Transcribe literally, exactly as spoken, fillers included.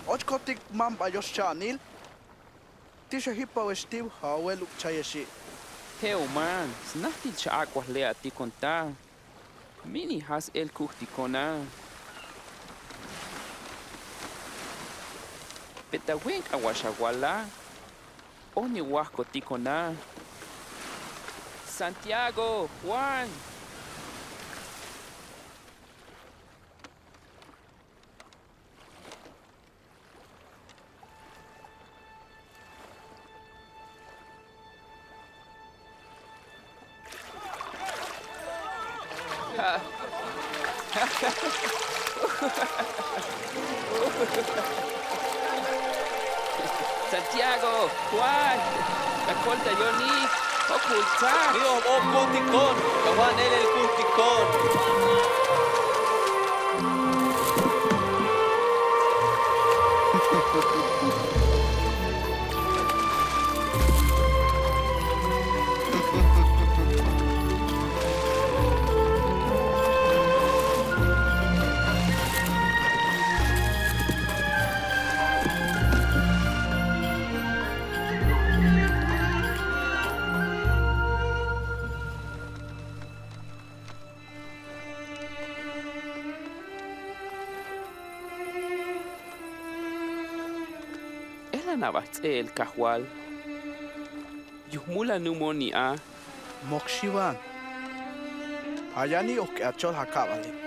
Ochkotik man bayosh cha anil. Tixa jipa wextiv jawel ukchayexi. Jeuman, snahtil cha ak'wal le' ati konta. Mini jas el kujtikona. Peta wenk'awax awala. Oni wajkotikona. Santiago, Juan. Santiago, Juan, la kolta yoni, okulta. Mio, okultikon, kawan el el kultikon. Elan abax tz'el kajwal. Yujmul anumoni a. Moxi Juan. Ayani ojk'e achol jakabale.